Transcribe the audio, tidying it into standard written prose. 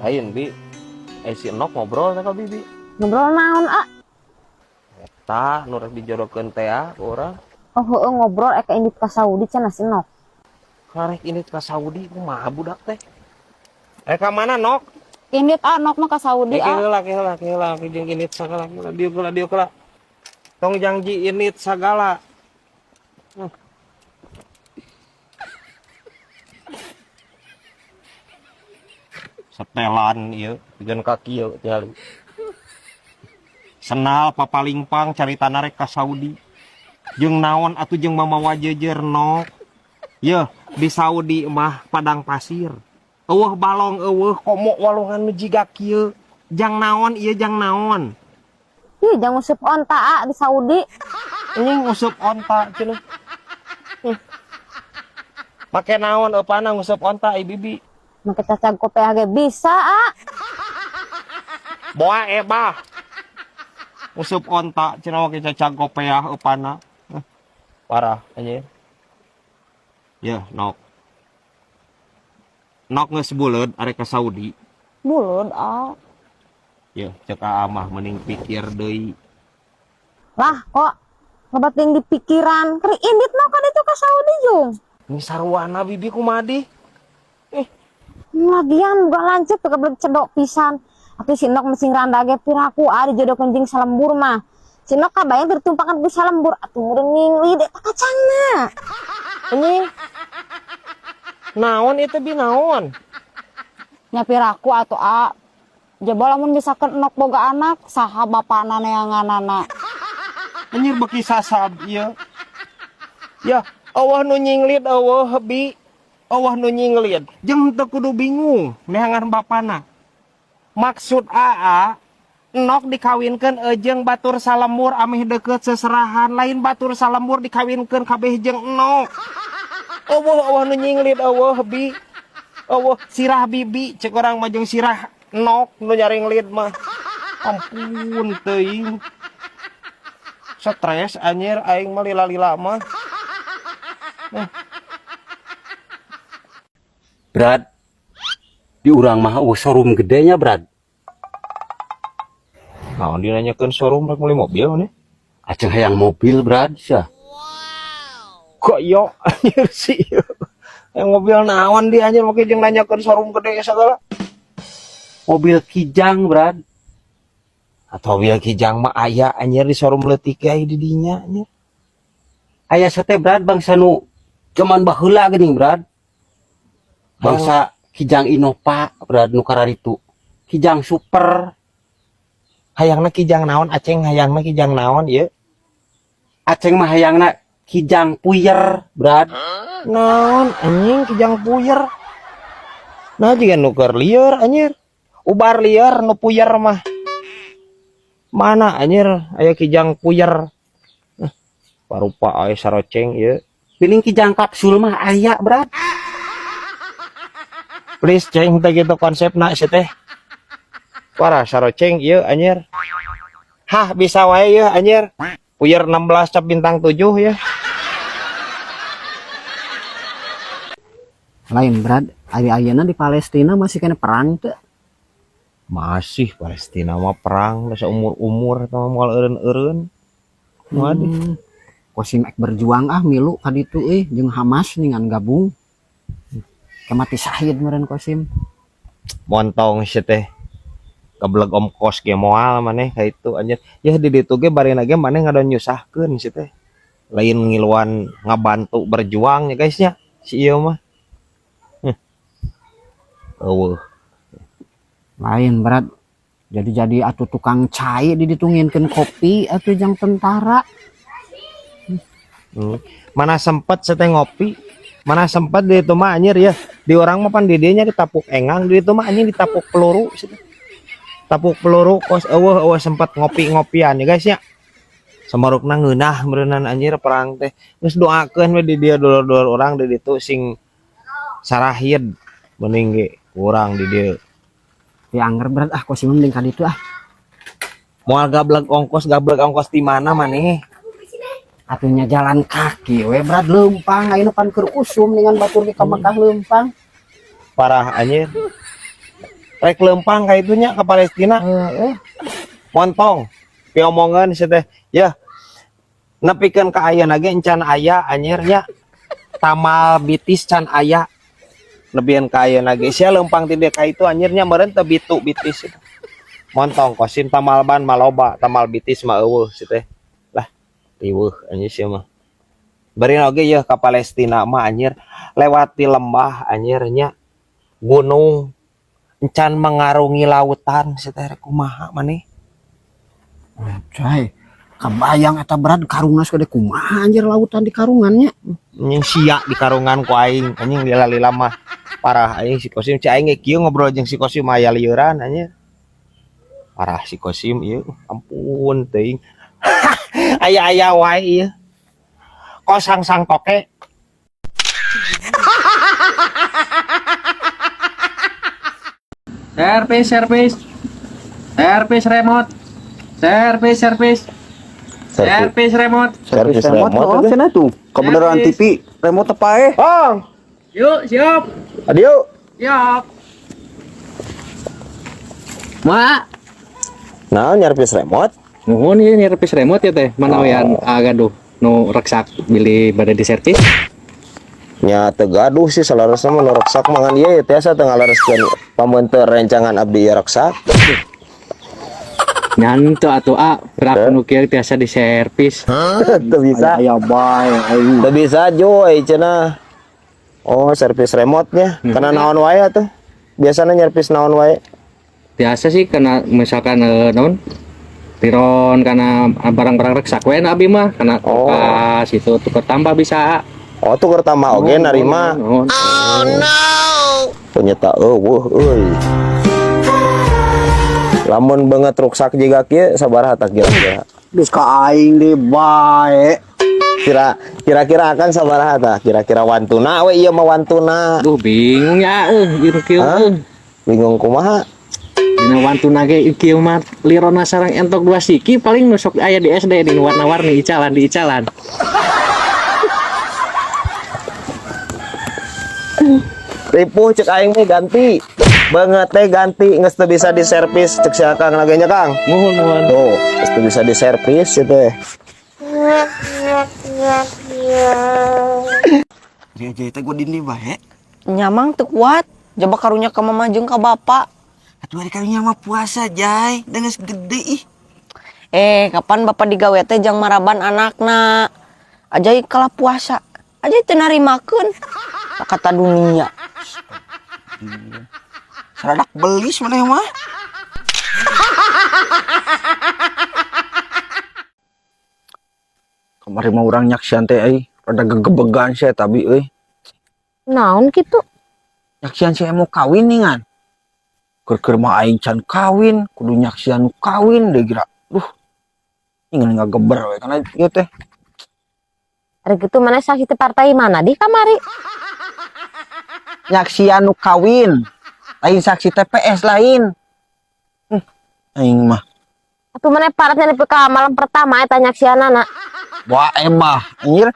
Lain, Bi. Eh, si Enok ngobrol sama Bibi. Ngobrol naon, ah? Eta nu rek dijodohkeun teh ah, ku urang. Oh, heueuh, ngobrol ek indit ka Saudi cenah si Nok. Karek indit ka Saudi, kumaha budak teh? Eh, ka mana, Nok? Indit, ah, Nok mah ka Saudi. Eh, Ah. heula, heula, heula, jeung indit sagala, heula, dieu heula, dieu heula. Tong janji indit sagala. Setelan ieu, bikin kaki ieu tingali. Senal papalingpang carita rek ka Saudi. Jeung naon atuh jeung mamawa jeujeur, Nok? Yeuh, di Saudi mah padang pasir. Eueuh balong, eueuh komo walungan nu jiga kieu. Jang naon ieu, jang naon? Ih, jang nguseup onta, ah, di Saudi. Ini nguseup onta cenah. Make naon eupana nguseup onta, ai Bibi? Make cacag kopeah ge bisa, ah. Boa ebah. Nguseup onta cenah make cacag kopeah eupana. Parah anjir. Ya, Nok. Nok geus buleud arek ka Saudi? Buleud, ah. Ya, cek Aa mah mending pikir deui. Lah, kok loba teuing di pikiran. Keur indit mah kan itu ka Saudi jung. Ini sarwana Bibi kumaha di? Lagian boga lanceuk teu kebelet cedok pisan. Atuh si Nok mesing randa ge piraku, ah, dijodohkeun jeung salembur mah. Si Nok kabayang tertumpakan ku salembur atuh meureun nyinglid eta kacangna. Anjing. Naon itu, Bi, naon? Nya piraku atuh, ah. Jaba lamun misalkan Nok boga anak, saha bapana neanganana? Anjir, beki sasab ieu. Ya, euweuh nu nyinglid, euweuh, Bi. Euweuh nu nyinglid. Jeung teu kudu bingung neangan bapana. Maksud Aa, Nok dikawinkeun jeung batur salembur ameh deukeut seserahan, lain batur salembur dikawinkeun kabeh jeung Nok. Euweuh, euweuh nu nyinglid, euweuh, Bi. Euweuh, sirah Bibi cek urang mah jeung sirah Nok nu nyaringlid mah. Ampun teuing. Stres anjir aing mah lila-lila mah. Brad, di urang mah euweuh showroom gedenya, Brad. Naon dinanyakeun showroom, rek meuli mobil nih? Aceng hayang mobil, Brad, sia. Kok yo anjir sih. Yang mobil naon di anjir make jeung nanyakeun showroom gede segala? Mobil Kijang, Brad. Atau mobil Kijang mah aya anjir di showroom leutik aya di dinya anjir. Aya sate, Brad, bangsa nu zaman baheula geuning, Brad. Bangsa Kijang Innova, Brad, nu kararitu. Kijang Super. Hayangna Kijang naon, Aceng, hayangna Kijang naon ieu? Aceng mah hayangna Kijang Puyer, Brad. Naon anjing Kijang Puyer? Nah, jiga nu keur lieur anjir. Ubar lieur nu puyer mah. Mana anjir aya Kijang Puyer? Parupa aya saroceng ieu. Piling Kijang kapsul mah aya, Brad. Please, Ceng, teh gitu konsepna si teh. Parah saroceng ieu anjir. Hah, bisa wae ieu anjir. Puyer 16 cap bintang 7 ya. Lain, Brad, ari ayeuna di Palestina masih kena perang teu? Masih, Palestina mah perang da saumur-umur eta mah moal eureun-eureun. Kumaha di? Kosim ek berjuang, ah, milu ka ditu euy jeung Hamas ningan gabung. Ke mati syahid meureun Kosim. Montong si teh. Kebeleg ongkos ge moal maneh ka itu anjir. Ya di ditu ge barina ge maneh ngadon nyusahkeun si teh. Lain ngiluan ngabantu berjuang ya guys nya si ieu mah. Eueuh. Lain, Brad. Jadi-jadi atuh tukang cai di ditu nginkeun kopi atuh jang tentara. Mana sempet seteh ngopi, mana sempet di itu mah anjir ya. Di orang mah pan di dieu nya ditapuk engang, di itu mah anjing ditapuk peluru situ. Tapuk peluru kos eueuh, eueuh sempet ngopi-ngopian ya guys ya. Samarukna ngeunah meureunnan anjir perang teh. Geus doakeun we di dieu dulur-dulur urang di ditu sing sarahid mending ge kurang di dieu. Ya angger, Brad, ah, Kosim mending ka ditu, ah. Moal gableg ongkos, gableg ongkos di mana maneh? Atunya jalan kaki we, Brad, leumpang ayeuna pan keur usum dengan batur ge ka Mekah leumpang. Parah anjir. Rek lempang ka itunya ke Palestina. Heeh. Montong. Piomongan sia teh. Ya. Nepikeun ka ayeuna ge encan aya anjir nya. Tamal bitis can aya. Nebian ka ayeuna ge sia lempang ti ka itu anjir nya meureun teu bitu bitis. Montong Kosim, tamal ban maloba, tamal bitis mah euweuh si teh. Lah, riweuh anjir sia mah. Bari oge yeuh ka Palestina mah anjir lewati lembah anjir nya, gunung, encan mengarungi lautan si teh, rek kumaha maneh? Cai. Kabayang eta berat karungna sagede kumaha anjir lautan di karungannya. Anjing sia di karungan ku aing anjing lila-lila mah parah anjing si Kosim. Ci aing ge kieu ngobrol jeung si Kosim aya lieuran anjir. Parah si Kosim ieu, ampun teuing. Aya-aya wae ieu. Kosang sang toke. Servis, servis. Servis remote. Servis, servis. Servis remote. Servis remote, oh, cenah tuh. Kebenaran Servis. TV remote apa eh? Ong, Yuk, siap. adio. Siap. Mak, Nah, nyervis remote. Nuhun ieu nyervis remote ya teh. Mana we gaduh nu reksak bilih bade diservis? Nya teu gaduh sih saleresna mah nu reksak mangan ieu tiasa teu ngalereskeun pameunteur rencangan abdi ieu reksak. Nyantu atuh a, piraku nu kieu tiasa diservis. Teu bisa. Aya bae aing. Teu bisa joy cenah. Oh, servis remote-nya. Karena naon wae atuh? Biasanya nyervis naon wae? Biasa sih kena misalkan naon? Tiron karena barang-barang reksak we na abi mah karena Oh. kulkas itu tukar tambah bisa. Oh, tuker tambah oge narima. Nuhun. Penyeta euweuh euy. Lamun beungeut ruksak jiga kieu sabaraha tak kira-kira? Geus ka aing deui bae. Kira-kira akan sabaraha tah? Kira-kira wantuna we ieu mah wantuna. Duh, bingung ya ieu kieu. Hah? Bingung kumaha? Dina wantuna ge kieu mah lirona sareng entok dua siki paling nu sok aya di SD di nu warna-warni icalan di icalan. Ripuh cek aing mah ganti. Beungeut teh ganti geus teu bisa diservis cek si Akang lagi nya, Kang. Muhun muhun. Tuh, geus teu bisa diservis ieu teh. Ria jai teh gua dindi bae. Nyamang teu kuat, jaba karunya ka mama jeung ka bapak. Atuh ari karunya mah puasa jai, da geus gede ih. Eh, kapan bapak digawe teh jang maraban anakna? Ajai kalah puasa. Ajai teu narimakeun. Kata dunia. Saradak belis maneh mah. Kamari mah urang nyaksian teh euy, rada gegebegan sia tabi euy. Naon kitu? Nyaksian sia mau kawin nih ngan. Keur-keur mah aing can kawin, kudu nyaksian nu kawin deui geura. Duh. Ingin ngageber we kana ieu teh. Ari kitu maneh saksi teh partai mana di kamari? Nyaksian nu kawin. Lain saksi TPS lain. Aing mah. Atuh maneh paratnya nepi ka malam pertama eta nyaksianana. Wah emah anjir.